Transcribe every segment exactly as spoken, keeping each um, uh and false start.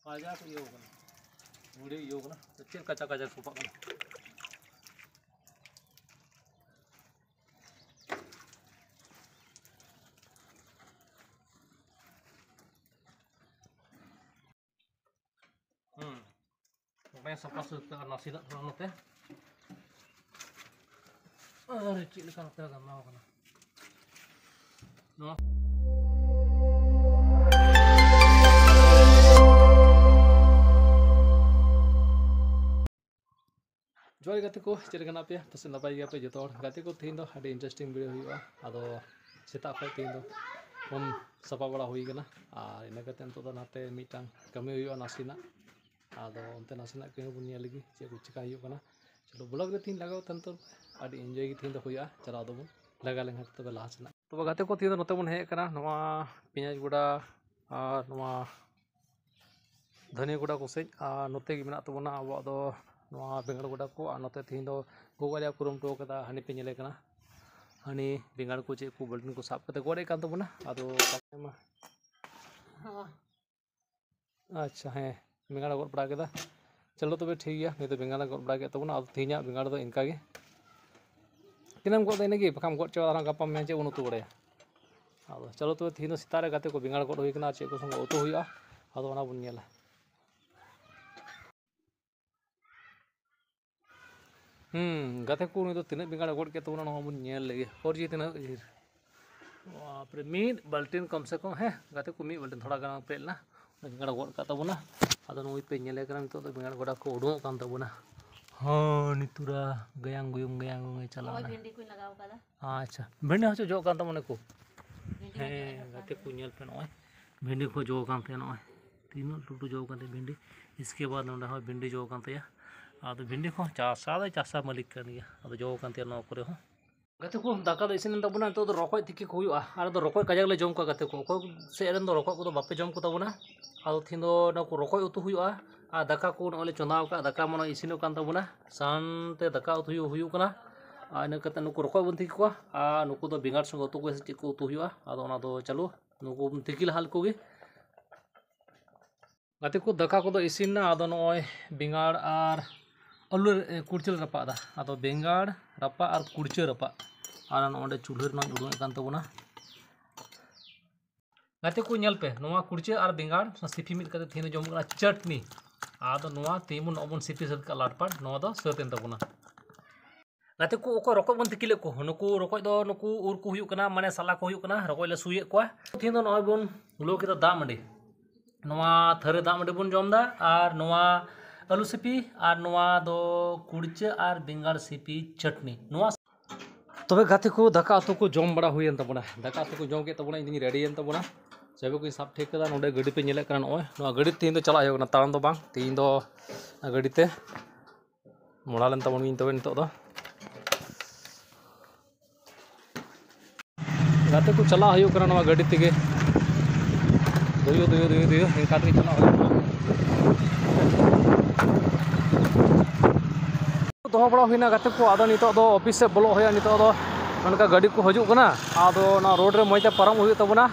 ᱠᱟᱡᱟᱠ ᱤᱭᱟᱹ ᱠᱟᱱᱟ, ᱢᱩᱲᱤ ᱤᱭᱟᱹ ᱠᱟᱱᱟ᱾ ᱪᱮᱫ ᱠᱟᱪᱟ ᱠᱟᱪᱟ ᱥᱚᱯᱟᱜ ᱠᱟᱱᱟ᱾ ᱦᱩᱸ᱾ ᱱᱚᱰᱮ ᱥᱟᱯᱷᱟ ᱥᱟᱹᱛ ᱠᱟᱜᱼᱟ, ᱱᱟᱥᱮᱱᱟᱜ ᱛᱷᱚᱲᱟ ᱱᱚᱛᱮ᱾ ᱟᱨ ᱪᱮᱫ ᱞᱮᱠᱟ ᱱᱚᱛᱮ ᱜᱟᱱᱟᱣ ᱠᱟᱱᱟ᱾ ᱱᱚᱣᱟ ᱡᱚᱦᱟᱨ ᱜᱟᱛᱮ ᱠᱚ, ᱪᱮᱫ ᱞᱮᱠᱟ ᱢᱮᱱᱟᱜ ᱯᱮᱭᱟ? ᱯᱟᱥᱮᱡ ᱱᱟᱯᱟᱭ ᱜᱮᱭᱟ ᱯᱮ ᱡᱚᱛᱚ ᱦᱚᱲ᱾ ᱜᱟᱛᱮ ᱠᱚ, ᱛᱮᱦᱮᱧ ᱫᱚ ᱟᱹᱰᱤ interesting video ᱦᱩᱭᱩᱜᱼᱟ᱾ ᱟᱫᱚ ᱥᱮᱛᱟᱜ ᱠᱷᱚᱱ ᱛᱮᱦᱮᱧ ᱫᱚ ᱯᱷᱳᱱ ᱥᱟᱯᱷᱟ ᱵᱟᱲᱟ ᱦᱩᱭ ᱠᱟᱱᱟ, ᱟᱨ ᱤᱱᱟᱹ ᱠᱟᱛᱮ ᱱᱤᱛᱚᱜ ᱫᱚ ᱱᱟᱛᱮ ᱢᱤᱫᱴᱟᱝ ᱠᱟᱹᱢᱤ ᱦᱩᱭᱩᱜᱼᱟ ᱱᱟᱥᱮᱱᱟᱜ᱾ ᱟᱫᱚ ᱚᱱᱛᱮ ᱱᱟᱥᱮᱱᱟᱜ ᱠᱟᱹᱢᱤ ᱵᱚᱱ ᱧᱮᱞ ᱞᱮᱜᱮ, ᱪᱮᱫ ᱠᱚ ᱪᱮᱠᱟ ᱦᱩᱭᱩᱜ ᱠᱟᱱᱟ᱾ ᱪᱚᱞᱚ, vlog ᱨᱮ ᱛᱮᱦᱮᱧ ᱞᱟᱜᱟᱣ ᱛᱟᱦᱮᱱ ᱛᱟᱵᱚᱱ ᱯᱮ, ᱟᱹᱰᱤ enjoy ᱜᱮ ᱛᱮᱦᱮᱧ ᱫᱚ ᱦᱩᱭᱩᱜᱼᱟ᱾ ᱪᱟᱞᱟᱣ ᱫᱚᱵᱚᱱ ᱞᱟᱜᱟ ᱞᱮᱱᱠᱷᱟᱱ ᱛᱚᱵᱮ ᱞᱟᱦᱟ ᱥᱮᱱᱟᱜ᱾ ᱛᱚᱵᱮ ᱜᱟᱛᱮ ᱠᱚ, ᱛᱮᱦᱮᱧ ᱫᱚ ᱱᱚᱛᱮ ᱵᱚᱱ ᱦᱮᱡ ᱟᱠᱟᱱᱟ, ᱱᱚᱣᱟ ᱯᱮᱸᱭᱟᱡᱽ ᱜᱚᱰᱟ ᱟᱨ ᱱᱚᱣᱟ ᱫᱷᱟᱹᱱᱤᱭᱟᱹ ᱜᱚᱰᱟ ᱠᱚ ᱥᱮᱡ, ᱟᱨ ᱱᱚᱛᱮ ᱜᱮ ᱢᱮᱱᱟᱜ ᱛᱟᱵᱚᱱᱟ ᱟᱵᱚᱣᱟᱜ ᱫᱚ ᱱᱚᱣᱟ ᱵᱮᱸᱜᱟᱲ ᱜᱚᱰᱟ ᱠᱚ᱾ ᱟᱨ ᱱᱚᱛᱮ ᱛᱮᱦᱮᱧ ᱫᱚ ᱜᱚᱜᱚ ᱟᱞᱮᱭᱟᱜ ᱠᱩᱨᱩᱢᱩᱴᱩ ᱟᱠᱟᱫᱟ, ᱦᱟᱹᱱᱤ ᱯᱮ ᱧᱮᱞᱮ ᱠᱟᱱᱟ, ᱦᱟᱹᱱᱤ ᱵᱮᱸᱜᱟᱲ ᱠᱚ ᱪᱮᱫ ᱠᱚ ᱵᱟᱹᱞᱴᱤᱱ ᱠᱚ ᱥᱟᱵ ᱠᱟᱛᱮ ᱜᱚᱫ ᱮᱫ ᱠᱟᱱ ᱛᱟᱵᱚᱱᱟ᱾ ᱟᱫᱚ ᱟᱪᱪᱷᱟ, ᱦᱮᱸ, ᱵᱮᱸᱜᱟᱲ ᱜᱚᱫ ᱵᱟᱲᱟ ᱠᱮᱫᱟ᱾ ᱪᱚᱞᱚ ᱛᱚᱵᱮ ᱴᱷᱤᱠ ᱜᱮᱭᱟ, ᱱᱤᱛ ᱫᱚ ᱵᱮᱸᱜᱟᱲ ᱞᱮ ᱜᱚᱫ ᱵᱟᱲᱟ ᱠᱮᱫ ᱛᱟᱵᱚᱱᱟ᱾ ᱟᱫᱚ ᱛᱮᱦᱮᱧᱟᱜ ᱵᱮᱸᱜᱟᱲ ᱫᱚ ᱤᱱᱠᱟ ᱜᱮ᱾ ᱛᱤᱱᱟᱹᱜ ᱮᱢ ᱜᱚᱫ ᱫᱟ ᱤᱱᱟᱹᱜᱮ, ᱵᱟᱠᱷᱟᱱ ᱜᱚᱫ ᱪᱟᱵᱟ ᱟᱨᱦᱚᱸ ᱜᱟᱯᱟ ᱢᱮᱭᱟᱝ ᱪᱮᱫ ᱵᱚᱱ ᱩᱛᱩ ᱵᱟᱲᱟᱭᱟ᱾ ᱟᱫᱚ ᱪᱚᱞᱚ ᱛᱚᱵᱮ, ᱛᱮᱦᱮᱧ ᱫᱚ ᱥᱮᱛᱟᱜ ᱨᱮ ᱜᱟᱛᱮ ᱠᱚ ᱵᱮᱸᱜᱟᱲ ᱜᱚᱫ ᱦᱩᱭ ᱠᱟᱱᱟ, ᱟᱨ ᱪᱮᱫ ᱠᱚ ᱥᱚᱸᱜᱮ ᱩᱛᱩ ᱦᱩᱭᱩᱜᱼᱟ, ᱟᱫᱚ ᱚᱱᱟ ᱵᱚᱱ ᱧᱮᱞᱟ᱾ ᱦᱩᱸ, ᱜᱟᱛᱮ ᱠᱚ, ᱩᱱᱤ ᱫᱚ ᱛᱤᱱᱟᱹᱜ ᱵᱮᱸᱜᱟᱲ ᱮ ᱜᱚᱫ ᱠᱮᱫ ᱛᱟᱵᱚᱱᱟ, ᱱᱚᱣᱟ ᱵᱚᱱ ᱧᱮᱞ ᱞᱮᱜᱮ᱾ ᱦᱚᱨ ᱡᱮ ᱛᱤᱱᱟᱹᱜ ᱰᱷᱮᱨ᱾ ᱵᱟᱯᱨᱮ, ᱢᱤᱫ ᱵᱟᱞᱴᱤᱱ ᱠᱚᱢ ᱥᱮ ᱠᱚᱢ, ᱦᱮᱸ, ᱜᱟᱛᱮ ᱠᱚ, ᱢᱤᱫ ᱵᱟᱞᱴᱤᱱ ᱛᱷᱚᱲᱟ ᱜᱟᱱ ᱯᱮᱨᱮᱡ ᱞᱮᱱᱟ, ᱩᱱᱟᱹᱜ ᱵᱮᱸᱜᱟᱲ ᱜᱚᱫ ᱠᱟᱜ ᱛᱟᱵᱚᱱᱟ᱾ ᱟᱫᱚ ᱱᱩᱭ ᱯᱮ ᱧᱮᱞᱮ ᱠᱟᱱᱟ, ᱱᱤᱛᱚᱜ ᱫᱚ ᱵᱮᱸᱜᱟᱲ ᱜᱚᱰᱟ ᱠᱚ ᱩᱰᱩᱝᱚᱜ ᱠᱟᱱ ᱛᱟᱵᱚᱱᱟ᱾ ᱦᱚᱸ, ᱱᱤᱛᱩᱨᱟ ᱜᱟᱭᱟᱝ ᱜᱩᱭᱩᱝ, ᱜᱟᱭᱟᱝ ᱜᱩᱭᱩᱝ ᱮ ᱪᱟᱞᱟᱣ ᱱᱚᱜᱼᱚᱭ ᱮᱱᱟ᱾ ᱵᱷᱤᱱᱰᱤ ᱠᱚᱧ ᱞᱟᱜᱟᱣ ᱠᱟᱫᱟ᱾ ᱟᱪᱪᱷᱟ, ᱵᱷᱤᱱᱰᱤ ᱦᱚᱸ ᱪᱚ ᱡᱚᱜ ᱠᱟᱱ ᱛᱟᱵᱚᱱᱟ ᱠᱚ᱾ ᱵᱷᱤᱱᱰᱤ ᱦᱚᱸ ᱦᱮᱸ, ᱡᱚᱜ ᱠᱟᱱ ᱜᱟᱛᱮ ᱠᱚ, ᱛᱟᱵᱚᱱᱟ᱾ ᱧᱮᱞ ᱯᱮ, ᱱᱚᱜᱼᱚᱭ ᱵᱷᱤᱱᱰᱤ ᱠᱚ ᱡᱚ ᱠᱟᱱ ᱛᱟᱭᱟ, ᱱᱚᱜᱼᱚᱭ ᱛᱤᱱᱟᱹᱜ ᱞᱟᱹᱴᱩ ᱞᱟᱹᱴᱩ ᱡᱚ ᱠᱟᱱ ᱛᱟᱭᱟ ᱵᱷᱤᱱᱰᱤ᱾ ᱤᱥᱠᱮ ᱵᱟᱫ ᱱᱚᱸᱰᱮ ᱦᱚᱸ ᱵᱷᱤᱱᱰᱤ ᱡᱚ ᱠᱟᱱ ᱛᱟᱭᱟ᱾ ᱟᱫᱚ ᱵᱷᱤᱱᱰᱤ ᱠᱚᱦᱚᱸ ᱪᱟᱥᱟ ᱫᱚᱭ ᱪᱟᱥᱟ ᱢᱟᱹᱞᱤᱠ ᱠᱟᱱ ᱜᱮᱭᱟ, ᱟᱫᱚ ᱡᱚ ᱠᱟᱱ ᱛᱟᱭᱟ ᱱᱚᱣᱟ ᱠᱚᱨᱮ ᱦᱚᱸ᱾ ᱜᱟᱛᱮ ᱠᱚ, ᱫᱟᱠᱟ ᱫᱚ ᱤᱥᱤᱱ ᱮᱱ ᱛᱟᱵᱚᱱᱟ, ᱱᱤᱛᱚᱜ ᱫᱚ ᱨᱚᱠᱚᱡ ᱛᱤᱠᱤ ᱠᱚ ᱦᱩᱭᱩᱜᱼᱟ᱾ ᱟᱨ ᱫᱚ ᱨᱚᱠᱚᱡ ᱠᱟᱡᱟᱠ ᱞᱮ ᱡᱚᱢ ᱠᱚᱣᱟ ᱜᱟᱛᱮ ᱠᱚ, ᱚᱠᱚᱭ ᱥᱮᱫ ᱨᱮᱱ ᱫᱚ ᱨᱚᱠᱚᱡ ᱠᱚᱫᱚ ᱵᱟᱯᱮ ᱡᱚᱢ ᱠᱚ ᱛᱟᱵᱚᱱᱟ᱾ ᱟᱫᱚ ᱛᱤᱦᱤᱧ ᱫᱚ ᱱᱚᱣᱟ ᱠᱚ ᱨᱚᱠᱚᱡ ᱩᱛᱩ ᱦᱩᱭᱩᱜᱼᱟ᱾ ᱟᱨ ᱫᱟᱠᱟ ᱠᱚ ᱱᱚᱜᱼᱚᱭ ᱞᱮ ᱪᱚᱸᱫᱟᱣ ᱟᱠᱟᱫ, ᱫᱟᱠᱟ ᱢᱟ ᱱᱚᱜᱼᱚᱭ ᱤᱥᱤᱱᱚᱜ ᱠᱟᱱ ᱛᱟᱵᱚᱱᱟ, ᱥᱟᱱᱛᱮ ᱫᱟᱠᱟ ᱩᱛᱩ ᱦᱩᱭᱩᱜ, ᱦᱩᱭᱩᱜ ᱠᱟᱱᱟ᱾ ᱟᱨ ᱤᱱᱟᱹ ᱠᱟᱛᱮ ᱱᱩᱠᱩ ᱨᱚᱠᱚᱡ ᱵᱚᱱ ᱛᱤᱠᱤ ᱠᱚᱣᱟ, ᱟᱨ ᱱᱩᱠᱩ ᱫᱚ ᱵᱮᱸᱜᱟᱲ ᱥᱚᱸᱜᱮ ᱩᱛᱩ ᱠᱚ ᱥᱮ ᱪᱮᱫ ᱠᱚ ᱩᱛᱩ ᱦᱩᱭᱩᱜᱼᱟ, ᱟᱫᱚ ᱚᱱᱟ ᱫᱚ ᱪᱟᱞᱩ, ᱱᱩᱠᱩ ᱵᱚᱱ ᱛᱤᱠᱤ ᱞᱟᱦᱟ ᱞᱮᱠᱚ ᱜᱮ᱾ ᱜᱟᱛᱮ ᱠᱚ, ᱫᱟᱠᱟ ᱠᱚᱫᱚ ᱤᱥᱤᱱ ᱱᱟ᱾ ᱟᱫᱚ ᱱᱚᱜᱼᱚᱭ ᱵᱮᱸᱜᱟᱲ ᱟᱨ ᱟᱹᱞᱩ, ᱮ, ᱠᱩᱲᱪᱟᱹ ᱞᱮ ᱨᱟᱯᱟᱜ ᱮᱫᱟ᱾ ᱟᱫᱚ ᱵᱮᱸᱜᱟᱲ ᱨᱟᱯᱟᱜ ᱟᱨ ᱠᱩᱲᱪᱟᱹ ᱨᱟᱯᱟᱜ, ᱟᱨ ᱱᱚᱜᱼᱚᱭ ᱪᱩᱞᱦᱟᱹ ᱨᱮᱱᱟᱜ ᱩᱰᱩᱝ ᱮᱫ ᱠᱟᱱ ᱛᱟᱵᱚᱱᱟ᱾ ᱜᱟᱛᱮ ᱠᱚ, ᱧᱮᱞ ᱯᱮ, ᱱᱚᱣᱟ ᱠᱩᱲᱪᱟᱹ ᱟᱨ ᱵᱮᱸᱜᱟᱲ ᱥᱤᱯᱤ ᱢᱤᱫ ᱠᱟᱛᱮ ᱛᱮᱦᱮᱧ ᱫᱚ ᱡᱚᱢ ᱦᱩᱭᱩᱜ ᱠᱟᱱᱟ ᱪᱟᱴᱱᱤ᱾ ᱟᱫᱚ ᱱᱚᱣᱟ ᱛᱮᱦᱮᱧ ᱵᱚᱱ, ᱱᱚᱜᱼᱚᱭ ᱵᱚᱱ ᱥᱤᱯᱤ ᱥᱟᱹᱛ ᱠᱟᱜᱼᱟ ᱞᱟᱴᱯᱟᱴ, ᱱᱚᱣᱟ ᱫᱚ ᱥᱟᱹᱛ ᱮᱱ ᱛᱟᱵᱚᱱᱟ᱾ ᱜᱟᱛᱮ ᱠᱚ, ᱚᱠᱚᱭ ᱨᱚᱠᱚᱡ ᱵᱚᱱ ᱛᱤᱠᱤ ᱞᱮᱫ ᱠᱚ, ᱱᱩᱠᱩ ᱨᱚᱠᱚᱡ ᱫᱚ ᱱᱩᱠᱩ ᱩᱨ ᱠᱚ ᱦᱩᱭᱩᱜ ᱠᱟᱱᱟ, ᱢᱟᱱᱮ ᱥᱟᱞᱟ ᱠᱚ ᱦᱩᱭᱩᱜ ᱠᱟᱱᱟ, ᱨᱚᱠᱚᱡ ᱞᱮ ᱥᱩᱭᱮᱫ ᱠᱚᱣᱟ᱾ ᱛᱮᱦᱮᱧ ᱫᱚ ᱱᱚᱜᱼᱚᱭ ᱵᱚᱱ ᱞᱩ ᱠᱮᱫᱟ ᱫᱟᱜ ᱢᱟᱹᱰᱤ᱾ ᱱᱚᱣᱟ ᱛᱷᱟᱹᱨᱤ ᱫᱟᱜ ᱢᱟᱹᱰᱤ ᱵᱚᱱ ᱡᱚᱢ ᱮᱫᱟ, ᱟᱨ ᱱᱚᱣᱟ ᱟᱹᱞᱩ ᱥᱤᱯᱤ, ᱟᱨ ᱱᱚᱣᱟ ᱫᱚ ᱠᱩᱲᱪᱟᱹ ᱟᱨ ᱵᱮᱸᱜᱟᱲ ᱥᱤᱯᱤ ᱪᱟᱴᱱᱤ᱾ ᱱᱚᱣᱟ ᱛᱚᱵᱮ ᱜᱟᱛᱮ ᱠᱚ, ᱫᱟᱠᱟ ᱩᱛᱩ ᱠᱚ ᱡᱚᱢ ᱵᱟᱲᱟ ᱦᱩᱭᱮᱱ ᱛᱟᱵᱚᱱᱟ, ᱫᱟᱠᱟ ᱩᱛᱩ ᱠᱚ ᱡᱚᱢ ᱠᱮᱫ ᱛᱟᱵᱚᱱᱟ, ᱤᱧ ᱫᱩᱧ ᱨᱮᱰᱤᱭᱮᱱ ᱛᱟᱵᱚᱱᱟ᱾ ᱪᱟᱹᱵᱤ ᱠᱚᱧ ᱥᱟᱵ ᱴᱷᱤᱠ ᱠᱟᱫᱟ, ᱱᱚᱰᱮ ᱜᱟᱹᱰᱤ ᱯᱮ ᱧᱮᱞᱮᱫ ᱠᱟᱱᱟ, ᱱᱚᱜᱼᱚᱭ ᱱᱚᱣᱟ ᱜᱟᱹᱰᱤ ᱛᱮ ᱛᱮᱦᱮᱧ ᱫᱚ ᱪᱟᱞᱟᱜ ᱦᱩᱭᱩᱜ ᱠᱟᱱᱟ, ᱛᱟᱲᱟᱢ ᱫᱚ ᱵᱟᱝ, ᱛᱮᱦᱮᱧ ᱫᱚ ᱜᱟᱹᱰᱤ ᱛᱮ᱾ ᱢᱚᱲᱟ ᱞᱮᱱ ᱛᱟᱵᱚᱱ ᱜᱤᱧ ᱛᱚᱵᱮ ᱱᱤᱛᱚᱜ ᱫᱚ᱾ ᱜᱟᱛᱮ ᱠᱚ, ᱪᱟᱞᱟᱜ ᱦᱩᱭᱩᱜ ᱠᱟᱱᱟ ᱱᱚᱣᱟ ᱜᱟᱹᱰᱤ ᱛᱮᱜᱮ᱾ ᱫᱩᱭᱩ, ᱫᱩᱭᱩ, ᱫᱩᱭᱩ, ᱫᱩᱭᱩ, ᱤᱱᱠᱟ ᱛᱮᱜᱮ ᱪᱟᱞᱟᱜ ᱦᱩᱭᱩᱜ ᱠᱟᱱᱟ᱾ ᱫᱚᱦᱚ ᱵᱟᱲᱟ ᱦᱩᱭᱱᱟ ᱜᱟᱛᱮ ᱠᱚ, ᱟᱫᱚ ᱱᱤᱛᱚᱜ ᱫᱚ ᱚᱯᱷᱤᱥ ᱥᱮᱫ ᱵᱚᱞᱚᱜ ᱦᱩᱭᱩᱜᱼᱟ᱾ ᱱᱤᱛᱚᱜ ᱫᱚ ᱚᱱᱠᱟ ᱜᱟᱹᱰᱤ ᱠᱚ ᱦᱤᱡᱩᱜ ᱠᱟᱱᱟ, ᱟᱫᱚ ᱚᱱᱟ ᱨᱳᱰ ᱨᱮ ᱢᱚᱡᱽ ᱛᱮ ᱯᱟᱨᱚᱢ ᱦᱩᱭᱩᱜ ᱛᱟᱵᱚᱱᱟ᱾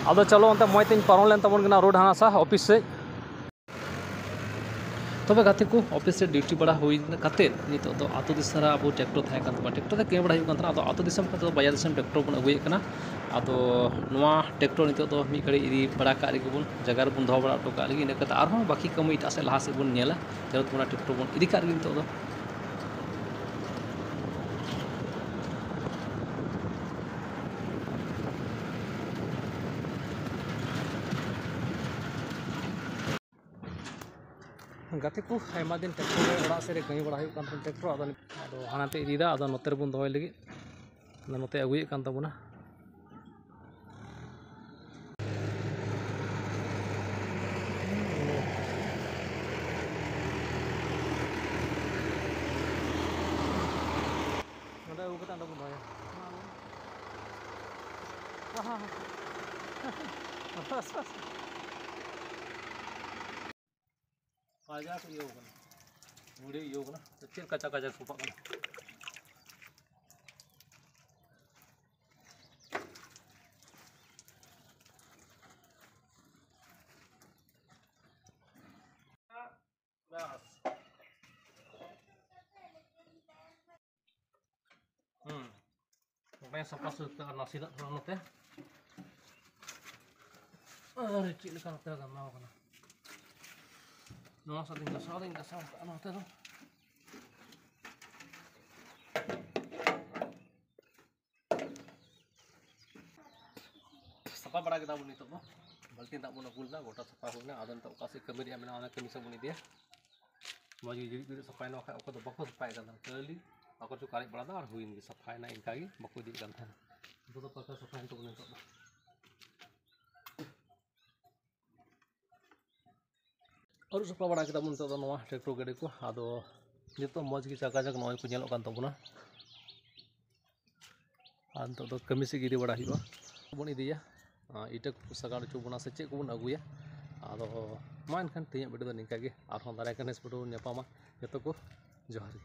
ᱟᱫᱚ ᱪᱚᱞᱚ, ᱚᱱᱛᱮ ᱢᱚᱡᱽ ᱛᱮᱧ ᱯᱟᱨᱚᱢ ᱞᱮᱱ ᱛᱟᱵᱚᱱ ᱠᱟᱱᱟ ᱨᱳᱰ ᱦᱟᱱᱟ ᱥᱟ ᱚᱯᱷᱤᱥ ᱥᱮᱫ᱾ ᱛᱚᱵᱮ ᱜᱟᱛᱮ ᱠᱚ, ᱚᱯᱷᱤᱥ ᱨᱮ ᱰᱤᱭᱩᱴᱤ ᱵᱟᱲᱟ ᱦᱩᱭ ᱠᱟᱛᱮᱫ ᱱᱤᱛᱚᱜ ᱫᱚ ᱟᱹᱛᱩ ᱫᱤᱥᱚᱢ ᱨᱮ ᱟᱵᱚ ᱴᱨᱟᱠᱴᱚᱨ ᱛᱟᱦᱮᱸ ᱠᱟᱱ ᱛᱟᱵᱚᱱᱟ, ᱴᱨᱟᱠᱴᱚᱨ ᱛᱮ ᱠᱟᱹᱢᱤ ᱵᱟᱲᱟ ᱦᱩᱭᱩᱜ ᱠᱟᱱ ᱛᱟᱦᱮᱱᱟ᱾ ᱟᱫᱚ ᱟᱹᱛᱩ ᱫᱤᱥᱚᱢ ᱠᱷᱚᱱ ᱫᱚ ᱵᱟᱡᱟᱨ ᱫᱤᱥᱚᱢ ᱴᱨᱟᱠᱴᱚᱨ ᱵᱚᱱ ᱟᱹᱜᱩᱭᱮᱫ ᱠᱟᱱᱟ᱾ ᱟᱫᱚ ᱱᱚᱣᱟ ᱴᱨᱟᱠᱴᱚᱨ ᱱᱤᱛᱚᱜ ᱫᱚ ᱢᱤᱫ ᱜᱷᱟᱹᱲᱤᱡ ᱤᱫᱤ ᱵᱟᱲᱟ ᱠᱟᱜ ᱨᱮᱜᱮ ᱵᱚᱱ, ᱡᱟᱭᱜᱟ ᱨᱮᱵᱚᱱ ᱫᱚᱦᱚ ᱵᱟᱲᱟ ᱦᱚᱴᱚ ᱠᱟᱜ ᱞᱟᱹᱜᱤᱫ᱾ ᱤᱱᱟᱹ ᱠᱟᱛᱮ ᱟᱨᱦᱚᱸ ᱵᱟᱹᱠᱤ ᱠᱟᱹᱢᱤ ᱮᱴᱟᱜ ᱥᱮᱫ ᱞᱟᱦᱟ ᱥᱮᱫ ᱵᱚᱱ ᱧᱮᱞᱟ᱾ ᱡᱟᱭᱦᱳᱠ, ᱚᱱᱟ ᱴᱨᱟᱠᱴᱚᱨ ᱵᱚᱱ ᱤᱫᱤ ᱠᱟᱜ ᱨᱮᱜᱮ ᱱᱤᱛᱚᱜ ᱫᱚ᱾ ᱜᱟᱛᱮ ᱠᱚ, ᱟᱭᱢᱟ ᱫᱤᱱ ᱴᱨᱟᱠᱴᱚᱨ ᱨᱮ ᱚᱲᱟᱜ ᱥᱮᱫ ᱨᱮ ᱠᱟᱹᱢᱤ ᱵᱟᱲᱟ ᱦᱩᱭᱩᱜ ᱠᱟᱱ ᱛᱟᱦᱮᱸᱫ ᱴᱨᱟᱠᱴᱚᱨ, ᱟᱫᱚ, ᱟᱫᱚ ᱦᱟᱱᱟᱛᱮ ᱤᱫᱤᱭᱮᱫᱟ, ᱟᱫᱚ ᱱᱚᱛᱮ ᱨᱮᱵᱚᱱ ᱫᱚᱦᱚᱭ ᱞᱟᱹᱜᱤᱫ, ᱟᱫᱚ ᱱᱚᱛᱮ ᱟᱹᱜᱩᱭᱮᱫ ᱠᱟᱱ ᱛᱟᱵᱚᱱᱟ᱾ ᱱᱚᱸᱰᱮ ᱟᱹᱜᱩ ᱠᱟᱛᱮ ᱚᱸᱰᱮ ᱵᱚᱱ ᱫᱚᱦᱚᱭᱟ᱾ ᱵᱟᱥ, ᱵᱟᱥ᱾ ᱠᱟᱡᱟᱠ ᱤᱭᱟᱹ ᱠᱟᱱᱟ, ᱜᱩᱲᱤ ᱤᱭᱟᱹ ᱠᱟᱱᱟ, ᱪᱮᱫ ᱠᱟᱪᱟ ᱠᱟᱪᱟ ᱥᱚᱯᱟᱜ ᱠᱟᱱᱟ᱾ ᱥᱟᱯᱷᱟ ᱥᱟᱹᱛ ᱠᱟᱜᱼᱟ ᱱᱟᱥᱮᱱᱟᱜ ᱛᱷᱚᱲᱟ ᱱᱚᱛᱮ᱾ ᱟᱨ ᱪᱮᱫ ᱞᱮᱠᱟ ᱱᱚᱛᱮ ᱜᱟᱢᱟᱣ ᱠᱟᱱᱟ, ᱱᱚᱣᱟ ᱥᱟᱶᱛᱮᱧ ᱜᱟᱥᱟᱣ ᱫᱟᱹᱧ, ᱜᱟᱥᱟᱣ ᱠᱟᱜᱼᱟ ᱱᱚᱛᱮ ᱫᱚ᱾ ᱥᱟᱯᱷᱟ ᱵᱟᱲᱟ ᱠᱮᱫᱟ ᱵᱚᱱ ᱱᱤᱛᱚᱜ ᱫᱚ, ᱵᱟᱹᱞᱛᱤ ᱫᱟᱜ ᱵᱚᱱ ᱟᱹᱜᱩ ᱞᱮᱫᱟ, ᱜᱚᱴᱟ ᱥᱟᱯᱷᱟ ᱦᱩᱭᱱᱟ᱾ ᱟᱫᱚ ᱱᱤᱛᱚᱜ ᱚᱠᱟ ᱥᱮᱫ ᱠᱟᱹᱢᱤ ᱨᱮᱭᱟᱜ ᱢᱮᱱᱟᱜᱼᱟ, ᱚᱱᱟ ᱠᱟᱹᱢᱤ ᱥᱮᱫ ᱵᱚᱱ ᱤᱫᱤᱭᱟ᱾ ᱢᱚᱡᱽ ᱜᱮ ᱡᱩᱨᱤᱡ ᱡᱩᱨᱤᱡ ᱥᱟᱯᱷᱟᱭᱮᱱᱟ, ᱵᱟᱠᱷᱟᱡ ᱚᱠᱚᱭ ᱫᱚ ᱵᱟᱠᱚ ᱥᱟᱯᱷᱟᱭᱮᱫ ᱠᱟᱱ ᱛᱟᱦᱮᱱᱟ, ᱠᱷᱟᱹᱞᱤ ᱟᱠᱚ ᱪᱚ ᱠᱟᱨᱮᱡ ᱵᱟᱲᱟ ᱫᱟ ᱟᱨ ᱦᱩᱭᱮᱱ ᱜᱮ, ᱥᱟᱯᱷᱟᱭᱮᱱᱟ, ᱤᱱᱠᱟ ᱜᱮ ᱵᱟᱠᱚ ᱤᱫᱤᱭᱮᱫ ᱠᱟᱱ ᱛᱟᱦᱮᱱᱟ᱾ ᱱᱤᱛᱚᱜ ᱫᱚ ᱯᱟᱠᱟ ᱥᱟᱯᱷᱟᱭᱮᱱ ᱛᱟᱵᱚᱱᱟ ᱱᱤᱛᱚᱜ ᱫᱚ᱾ ᱟᱹᱨᱩᱵ ᱥᱟᱯᱷᱟ ᱵᱟᱲᱟ ᱠᱮᱫᱟ ᱵᱚᱱ ᱱᱤᱛᱚᱜ ᱫᱚ ᱱᱚᱣᱟ ᱴᱨᱟᱠᱴᱚᱨ ᱜᱟᱹᱰᱤ ᱠᱚ᱾ ᱟᱫᱚ ᱡᱚᱛᱚ ᱢᱚᱡᱽ ᱜᱮ ᱪᱟᱠᱟ ᱪᱟᱠ ᱱᱚᱜᱼᱚᱭ ᱠᱚ ᱧᱮᱞᱚᱜ ᱠᱟᱱ ᱛᱟᱵᱚᱱᱟ᱾ ᱟᱨ ᱱᱤᱛᱚᱜ ᱫᱚ ᱠᱟᱹᱢᱤ ᱥᱮᱫ ᱜᱮ ᱤᱫᱤ ᱵᱟᱲᱟ ᱦᱩᱭᱩᱜᱼᱟ᱾ ᱵᱚᱱ ᱤᱫᱤᱭᱟ, ᱟᱨ ᱤᱴᱟᱹ ᱠᱚᱠᱚ ᱥᱟᱜᱟᱲ ᱦᱚᱪᱚ ᱵᱚᱱᱟ ᱥᱮ ᱪᱮᱫ ᱠᱚᱵᱚᱱ ᱟᱹᱜᱩᱭᱟ᱾ ᱟᱫᱚ ᱢᱟ ᱮᱱᱠᱷᱟᱱ ᱛᱮᱦᱮᱧᱟᱜ ᱵᱷᱤᱰᱤᱭᱳ ᱫᱚ ᱱᱤᱝᱠᱟ ᱜᱮ, ᱟᱨᱦᱚᱸ ᱫᱟᱨᱟᱭ ᱠᱟᱱ ᱱᱮᱠᱥᱴ ᱵᱷᱤᱰᱤᱭᱳ ᱵᱚᱱ ᱧᱟᱯᱟᱢᱟ᱾ ᱡᱚᱛᱚ ᱠᱚ ᱡᱚᱦᱟᱨ ᱜᱮ᱾